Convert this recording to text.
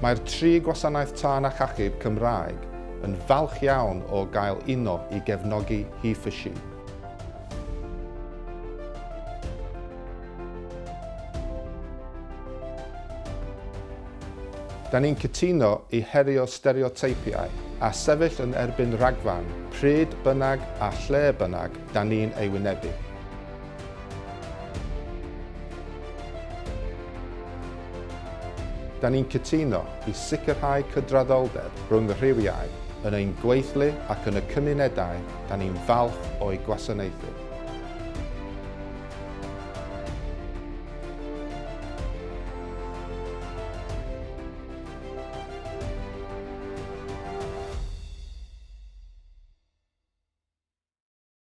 Mae'r tri gwasanaeth tân ac achub Cymraeg yn falch iawn o gael uno i gefnogi HeForShe. Da ni'n cytuno i herio stereoteipiau a sefyll yn erbyn rhagfarn pryd bynnag a lle bynnag da ni'n ei wynebu. Da ni'n cytuno i sicrhau cydraddoldeb rhwng y rhywiau yn ein gweithlu ac yn y cymunedau da ni'n falch o'u gwasanaethu.